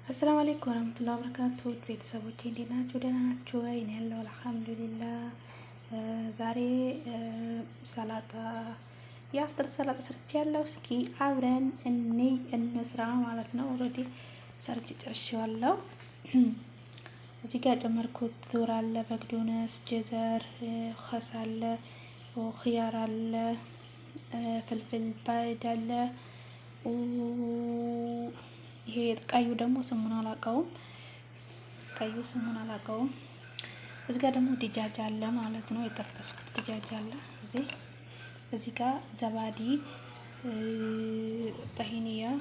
السلام عليكم ورحمة الله وبركاته ቤተሰቦቼ እንዴት ናችሁ? ደህና ናችሁ ወይ? እኔ ያለው الحمد لله። ዛሬ ሰላጣ የአፍጥር ሰላጣ ሰርቼ ያለው እስኪ አብረን እንይ እንስራ ማለት ነው። Already ሰርቼ ጨርሼዋለሁ። እዚህ ጋር ጨመርኩት ذرة አለ፣ بقدونس፣ جزر፣ خس አለ፣ خيار አለ፣ فلفل بارد አለ። ይሄ ቀዩ ደግሞ ስሙን አላውቀውም። ቀዩ ስሙን አላውቀውም። እዚህ ጋር ደግሞ دجاج አለ ማለት ነው። የጠበስኩት دجاج አለ እዚህ። እዚህ ጋር زبادي፣ طحينية፣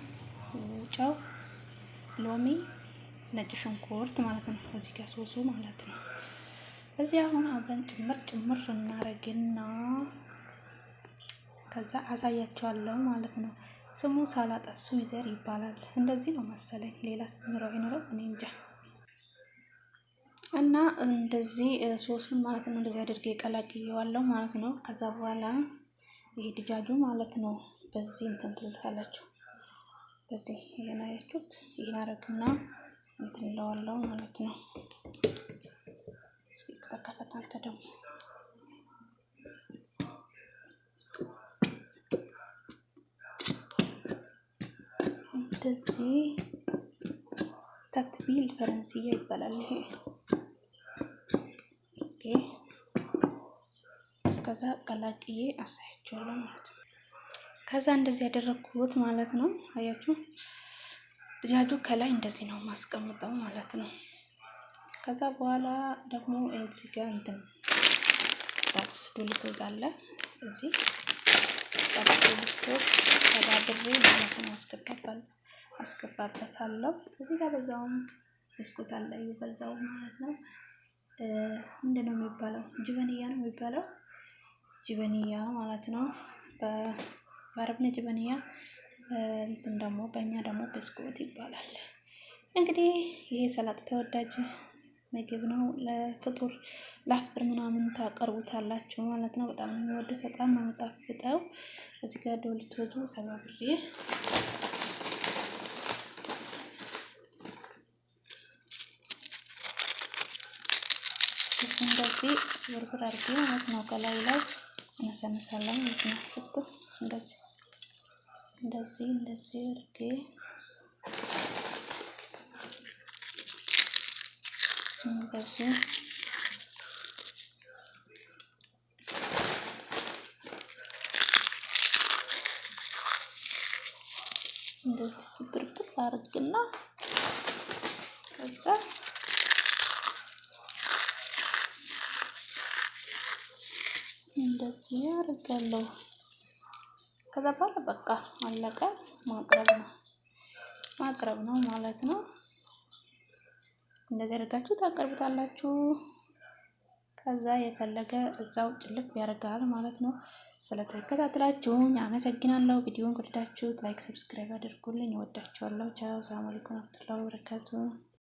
ጨው፣ ሎሚ፣ ነጭ ሽንኩርት ማለት ነው። እዚህ ጋር ሶሱ ማለት ነው። እዚህ አሁን አብረን ጭምር ጭምር እናረግና ከዛ አሳያቸዋለሁ ማለት ነው። ስሙ ሰላጣ ሱይዘር ይባላል። እንደዚህ ነው መሰለኝ፣ ሌላ ስም ይኖረው አይኖረው እኔ እንጃ። እና እንደዚህ ሶሱን ማለት ነው እንደዚህ አድርጌ ቀላቅየዋለሁ ማለት ነው። ከዛ በኋላ ይሄ دجاج ኡ ማለት ነው በዚህ እንትን ትሉታላችሁ። በዚህ ይሄን አያችሁት? ይሄን አረግና እንትን እለዋለሁ ማለት ነው። እስኪ ተከፈት አንተ ደግሞ እንደዚህ تتبيل فرنسية ይባላል ይሄ። እስኪ ከዛ ቀላቅዬ አሳያችኋለሁ ማለት ነው። ከዛ እንደዚህ ያደረግኩት ማለት ነው። አያችሁ دجاج ኡ ከላይ እንደዚህ ነው ማስቀምጠው ማለት ነው። ከዛ በኋላ ደግሞ እዚህ ጋር እንትን بطاطس ዶሊቶዝ አለ እዚህ بطاطس ዶሊቶዝ ሰባብሬ ማለት ነው አስገባበታለሁ። እዚህ ጋር በዛውም ብስኩት አለ በዛው ማለት ነው። ምንድን ነው የሚባለው? جبنية ነው የሚባለው፣ جبنية ማለት ነው። በአረብኛ جبنية፣ እንትን ደግሞ በእኛ ደግሞ ብስኩት ይባላል። እንግዲህ ይሄ ሰላጣ ተወዳጅ ምግብ ነው። ለፍጡር ለአፍጥር ምናምን ታቀርቡታላችሁ ማለት ነው። በጣም ነው የሚወዱት፣ በጣም ነው የሚጣፍጠው። እዚህ ጋር ዶሊቶዙ ሰባብሬ እንደዚህ ስብርብር አድርጌ ማለት ነው ከላይ ላይ እነሰንሳለሁ ማለት ነው። ሽቱ እንደዚህ እንደዚህ እንደዚህ አድርጌ እንደዚህ እንደዚህ ስብርብር አድርግና ከዛ እንደዚህ አደርጋለሁ። ከዛ በኋላ በቃ አለቀ። ማቅረብ ነው ማቅረብ ነው ማለት ነው። እንደዚህ አድርጋችሁ ታቀርቡታላችሁ። ከዛ የፈለገ እዛው ጭልፍ ያደርጋል ማለት ነው። ስለተከታተላችሁኝ አመሰግናለሁ። ቪዲዮን ከወደዳችሁት like፣ subscribe አድርጉልኝ። እወዳችኋለሁ። ቻው። سلام عليكم ورحمة الله وبركاته።